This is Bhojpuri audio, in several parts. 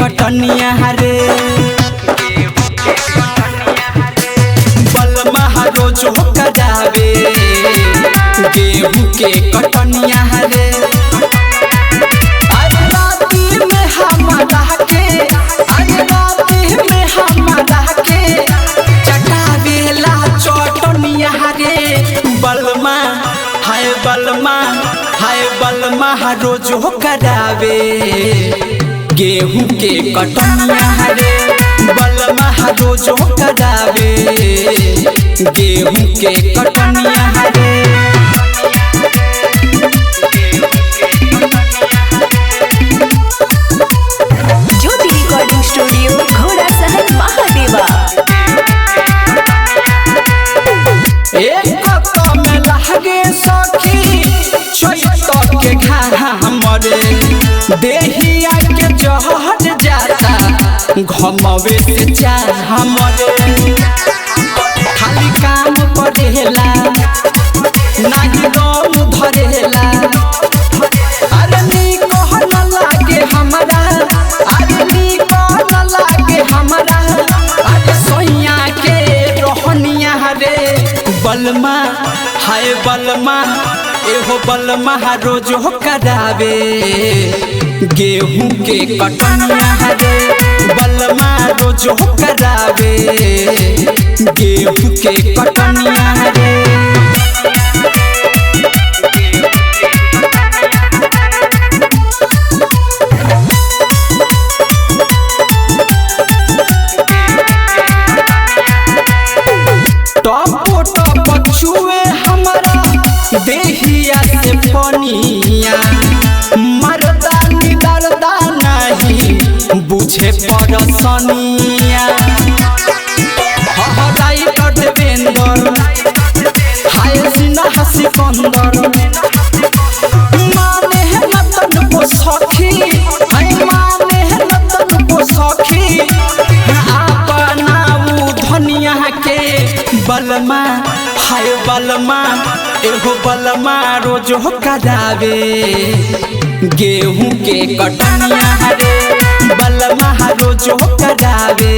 कटनिया रे। बलमा रोज हो करावे गेहूं के कटनिया रे। अरे राती में हमरा के, अरे राती में हमरा के चटावेला चटनिया रे। बलमा हाय बलमा हाय बलमा रोज हो करावे गेहूं के कटनिया रे। बलमा रोज हो करावे गेहूं के कटनिया रे। Jyoti recording studio Ghorasahan Mahadeva. एक में लागे सखी चैत के घामरे, देहिया के जहर जाता घमवे से चाहमरे। खाली काम करेला नाही दम धरेला, अरे नीक न लागे हमरा, अरे नीक न लागे हमरा, अरे सोइया के रोहनिया रे। बलमा हाय बलमा एहो बलमा रोज हो करावे गेहूं के कटनिया रे। बलमा रोज हो करावे गेहूं के कटनिया रे। टपो टप छुए हमरा देहिया से पनिया, मरदा निदरदा नहीं बुझे परसनिया। हराई कर देवेंदर हाय सिन्हा सिकंदर, माने है नतन को सखी, हाय माने है नतन को सखी, अपना उ धनिया के। बलमा हाय बलमा एहो बलमा रोज हो करावे गेहूं के कटनिया रे। बलमा रोज हो करावे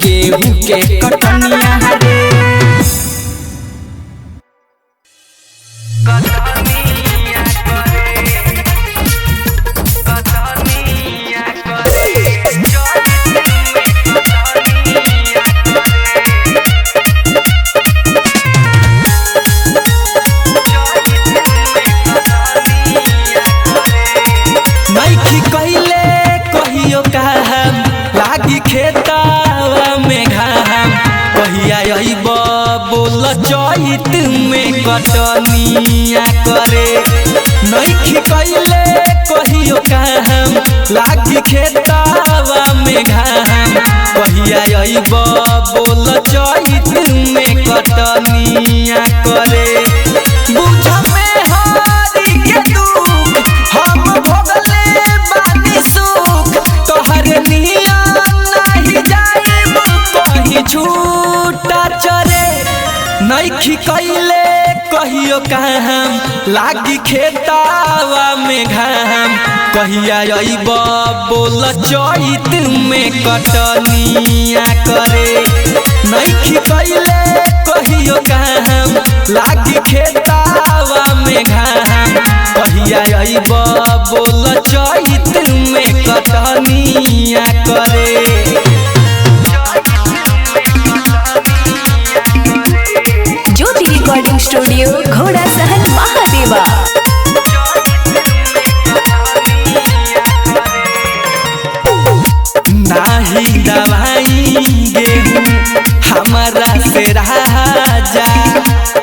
गेहूं के कटनिया रे। नइखी कहिले कहियो काम लागी खेतावा में घाम, कहिया अइब बोल चैत में कटनिया करे। नइखी कहिले कहियो काम लागी खेतावा में घाम, कहिया अइब बोल चैत में कटनिया करे। बुझ में हरी के दुख हम भोगले बानी सुख, तोहर नियन नाही जाइब कहीं छूटा चरे। नइखी कइले कहियो काम लागी खेतावा में घाम, कहिया अइब बोल चैत में कटनिया करे। नइखी कइले कहियो काम लागी खेतावा में घाम, कहिया अइब बोल चैत में कटनिया करे। Jyoti recording studio Ghorasahan Mahadeva. नाही दवाई गेहूं हमारा से राजा,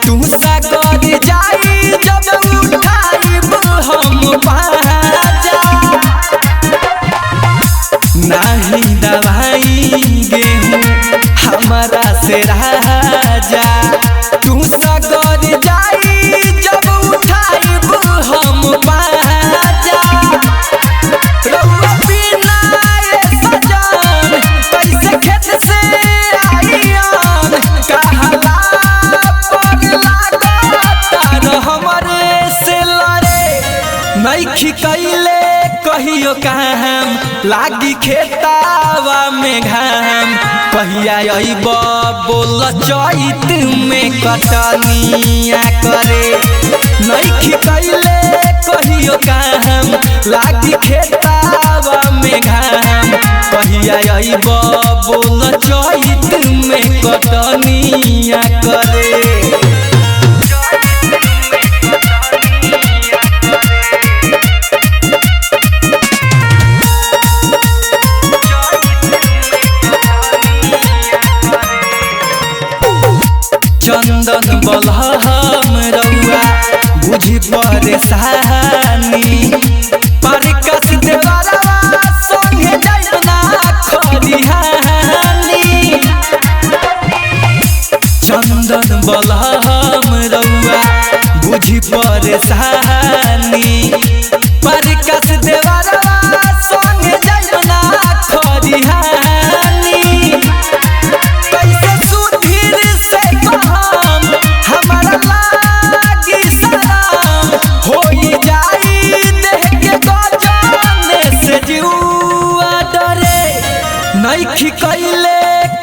तू सागर जाई जब उठाइब हम बाजा। नाही दवाई गेहूं हमारा से राजा, तू सागर जाई जब उठाइब हम बाजा। रउआ बिना ए सजन कैसे खेत से आइयन, कहला पर लागता हमरे से लड़े। नइखी कइले कहियो काम लागी खेतावा में घाम। कहिया अइब बोल चैत में कटनिया करे, नइखी कैले कहियो काम लागी खेतावा में घाम। कहिया अइब बोल चैत में कटनिया करे। चंदन बलहम रउआ बुझी परेशानी, परकस देवरवा संगे जाइब ना खरिहानी। चंदन बलहम रउआ बुझी परेशानी, परकस देवरवा संगे जाइब ना खरिहानी। कैसे सुधीर से कहम हमारा लागी सलाम, होई जाई देह के गजने से जीवा डरे। नइखी कैले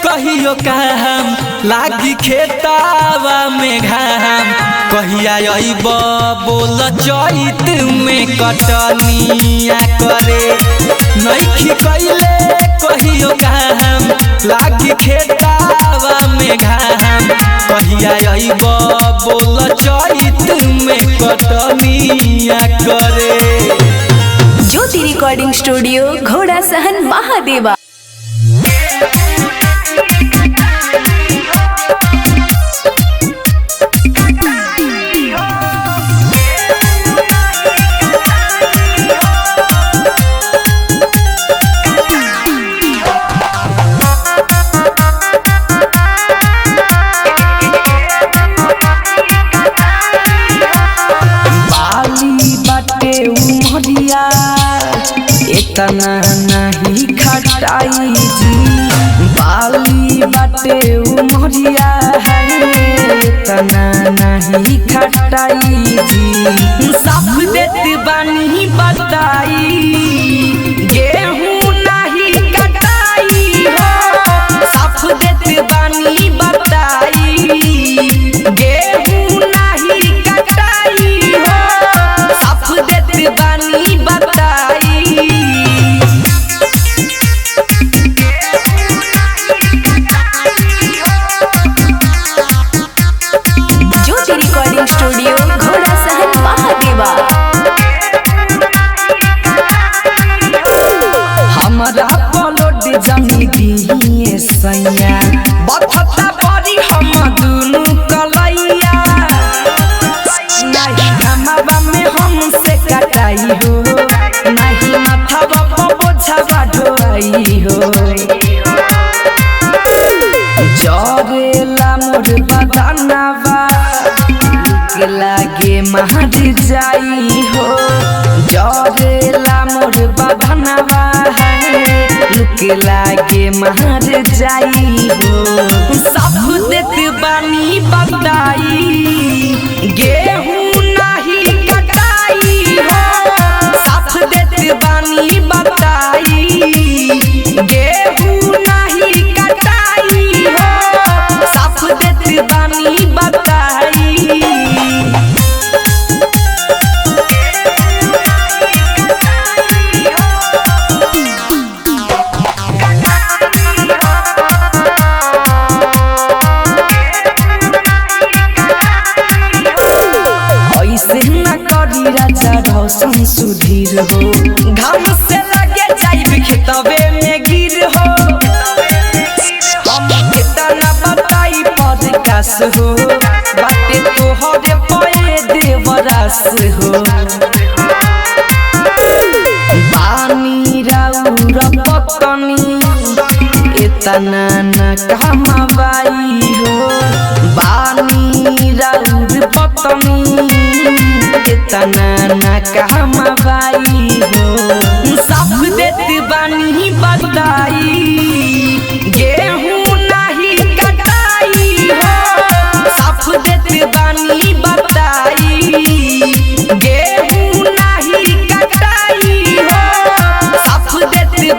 कहियो काम लागी खेतावा में घाम। कहिया अइब बोल चैत में कटनिया करे, नइखी कैले कहियो काम लागी खेतावा में घाम। कहिया अइब बोल चैत में कटनिया करे। Jyoti recording studio Ghorasahan Mahadeva. बाली बाटे उमरिया इतना नहीं खटाई जी। बाली बाटे उमरिया है इतना नहीं खटाई जी। साफ देत बानी बताई गेहूं नहीं कटाई हो। साफ देत बानी बताई गेहूं नहीं कटाई हो। साफ देत बानी बताई। Jyoti recording studio Ghorasahan Mahadeva. हमरा पलोड जमी दिए सैया, बथता परी हम दुनु कलैया। नहीं घमावा में हमसे कटाई हो, नहीं माथावा पर बोझावा ढोआई हो। जरेला मोर बदनवा लुक लागे महर जाई हो। जरेला मोर बदनवा है लुक लागे महर जाई हो। साफ देत बानी बताई गेहूं नहीं कटाई हो। साफ देत बानी बताई गेहूं नहीं कटाई हो। साफ देत बानी बताई। ऐसे न करी राजा रोशन सुधीर हो, घाम से लगे जाइब खेतवे में गिर हो। हम कितना बताई परकाश हो, बाटे तोहरे पए देवरास हो। बानी राउर पतनी इतना न कमावाई हो। बानी राउर पतनी इतना न कमावाई हो। साफ देत बानी बताई गेहूं नहीं कटाई हो। साफ देत बानी बताई गेहूं नहीं कटाई हो। साफ देत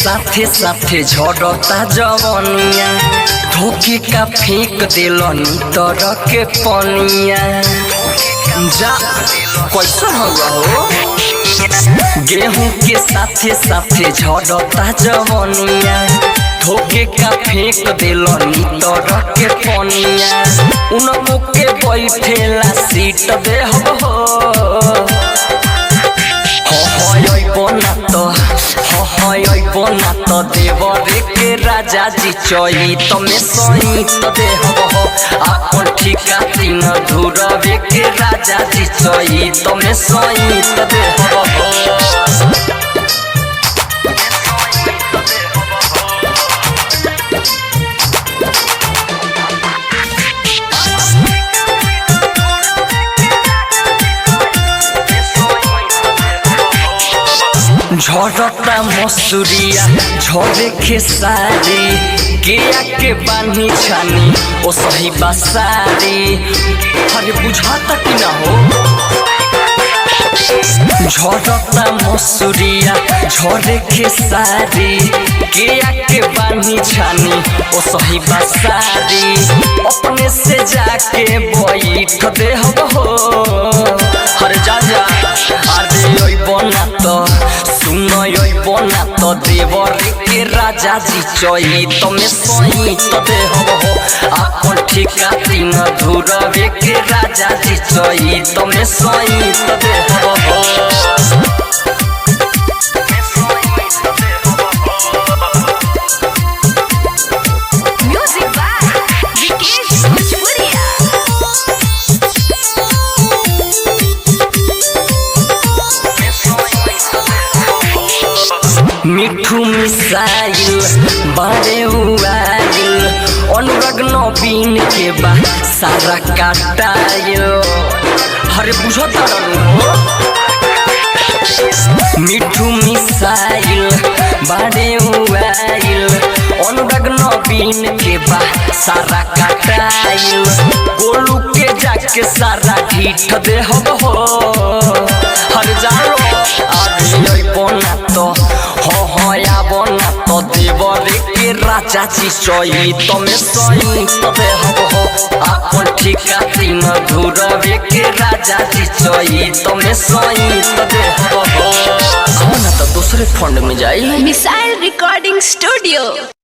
साथे साथे झड़ता जवनिया, धोखे का फेंक देलनी तर के पनिया। जा कैसन हुआ हो। गेहूं के साथे साथे झड़ता जवनिया, धोखे का फेंक देलनी तर के पनिया। उनको के बैठेला सीट दे हो। ना देवर के राजा जी चई तमे सही देहब हो। अपन ठिका तीन धुरवे के राजा जी चई तमे सही देहब हो। झड़ता मसूरिया झड़े खेसारी, के आके बानी छानी ओ सही बासारी। अरे बुझाता कि ना हो। झड़ता मसूरिया झड़े खेसारी, के आके बानी छानी ओ सही बासारी। अपने से जाके बैठ दे हो। अरे जा जा अरे अइबो ना तो सुन अइबो ना तो देवर के राजा जी चई तमे सही देहब हो। अपन ठिका तीन धुरवे के राजा जी चई तमे सही देहब हो। म्यूजिक बाय विकेश भोजपुरिया। मिठू मिसाइल बड़े उड़ाइल, अनुराग नवीन के बा सारा काटाइल। हरे बुझता हो। मिठू मिसाइल बड़े उड़ाइल, अनुराग नवीन के बा सारा काटाइल। गोलू के जाके सारा ढीठ देहब हो। हर जालो अरे अइबो ना तो हो आबो ना तो देवर के राजा जी चई तमे सही देहब हो। अपन ठिका तीन धुरवे के राजा जी चई तमे सही देहब हो। आओ ना तो दूसरे फंड में जाई। Missile recording studio.